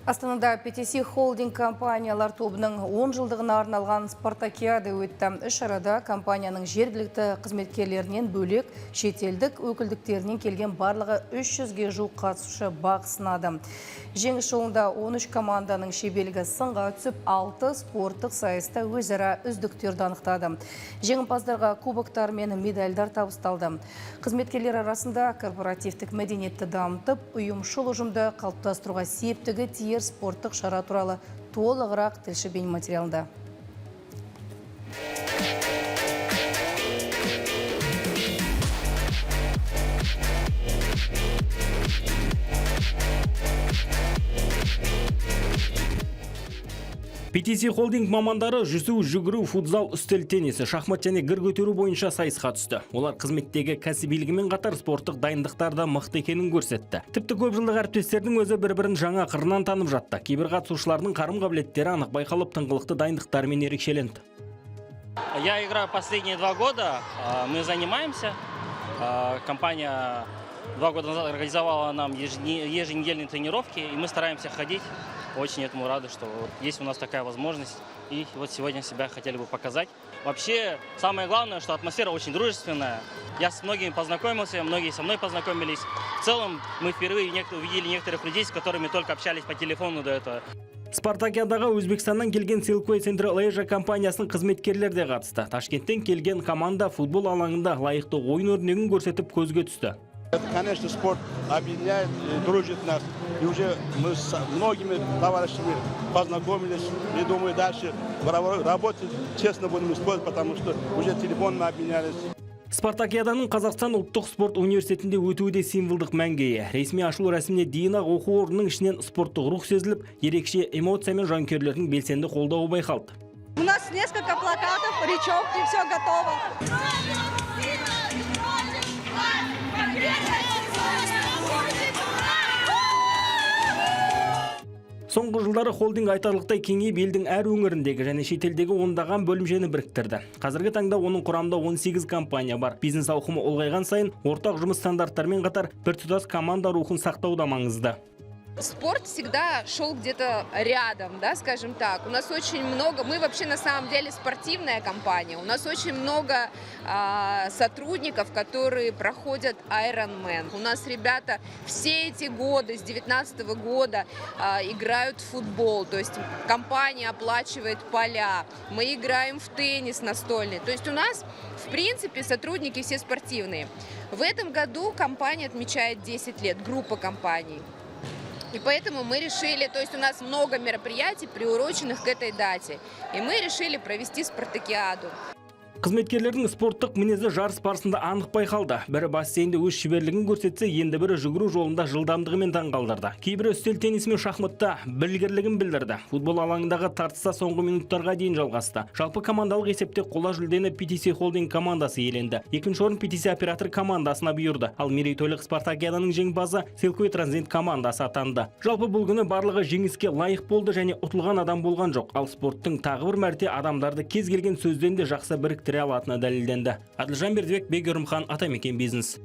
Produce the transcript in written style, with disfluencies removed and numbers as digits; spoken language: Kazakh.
Астанада PTC Холдинг компаниялар тобының 10 жылдығына арналған спартакиада өтті. Іс-шарада компанияның жергілікті қызметкерлерінен бөлек шетелдік өкілдіктерінен келген барлығы 300-ге жуық қатысушы бақ сынады. Жеңіс жолында 13 команданың шеберлігі сынға түсіп, 6 спорттық сайыста өзара үздіктерді анықтады. Жеңімпаздарға кубоктар мен медальдар табысталды. Қызметкерлер арасында корпоративтік мәдениетті дамытып, ұйымшыл ұжымды қалыптастыруға септігі тиер спорттық шара туралы толығырақ тілші бейнематериалында. PTC Холдинг мамандары жүзу, жүгіру, футзал, үстел теннисі, шахмат және гір көтеру бойынша сайысқа түсті. Олар қызметтегі кәсібилігімен қатар спорттық дайындықтары да мықты екенін көрсетті. Тіпті көп жылдық әріптестердің өзі бір-бірін жаңа қырынан танып жатты. Кейбір қатысушылардың қарым қабілеттері анық байқалып, тыңғылықты дайындықтарымен ерекшеленді. Я играю последние 2 года. Мы занимаемся. Компания 2 года назад организовала нам еженедельные тренировки, и мы стараемся ходить. Очень этому рады, что вот есть у нас такая возможность. И вот сегодня себя хотели бы показать. Вообще, самое главное, что атмосфера очень дружественная. Я с многими познакомился, многие со мной познакомились. В целом, мы впервые увидели некоторых людей, с которыми только общались по телефону до этого. Спартакиадаға Өзбекстаннан келген Silkway Central Asia компаниясының қызметкерлері де қатысты. Ташкенттен келген команда футбол алаңында лайықты ойын өрнегін көрсетіп, көзге түсті. Это, конечно, спорт объединяет, и дружит нас. И уже мы с многими товарищами познакомились. И думаю, дальше работать честно будем использовать, потому что уже телефонами обменялись. Спартакиаданың Қазақстан ұлттық спорт университетінде өтуі де символдық мәнге ие. Ресми ашылу рәсіміне дейін ақ оқу орнының ішінен спорттық рух сезіліп, ерекше эмоция мен жанкүйерлердің белсенді қолдауы байқалды. У нас несколько плакатов, речевки, все готово. Соңғы жылдары холдинг айтарлықтай кеңейіп, елдің әр өңіріндегі және шетелдегі ондаған бөлімшені біріктірді. Қазіргі таңда оның құрамында 18 компания бар. Бизнес ауқымы ұлғайған сайын ортақ жұмыс стандарттарымен қатар біртұтас команда рухын сақтау да маңызды. Спорт всегда шел где-то рядом, да, скажем так. У нас очень много, мы вообще на самом деле спортивная компания, у нас очень много сотрудников, которые проходят Ironman. У нас ребята все эти годы, с 19 года, играют в футбол, то есть компания оплачивает поля, мы играем в теннис настольный. То есть у нас, в принципе, сотрудники все спортивные. В этом году компания отмечает 10 лет, группа компаний. И поэтому мы решили, то есть у нас много мероприятий, приуроченных к этой дате. И мы решили провести спартакиаду. Қызметкерлердің спорттық мінезі жарыс барысында анық байқалды. Бірі бассейнде өз шеберлігін көрсетсе, енді бірі жүгіру жолында жылдамдығымен таңғалдырды. Кейбірі үстел теннисі мен шахматта білгірлігін білдірді. Футбол алаңындағы тартыс та соңғы минуттарға дейін жалғасты. Жалпы командалық есепте қола жүлдені PTC Холдинг командасы иеленді. Екінші орын PTC оператор командасына бұйырды. Ал мерейтойлық спартакиаданың жеңімпазы Silkway Transit командасы атанды. Жалпы, бұл күні барлығы жеңіске лайық болды және ұтылған адам болған жоқ. Ал спорттың тағы бір мәрте адамдарды кез келген сөзден де жақсы біріктіре алатыны дәлелденді. Әділжан Бердібек, Бек Үрімхан, Атамекен Бизнес.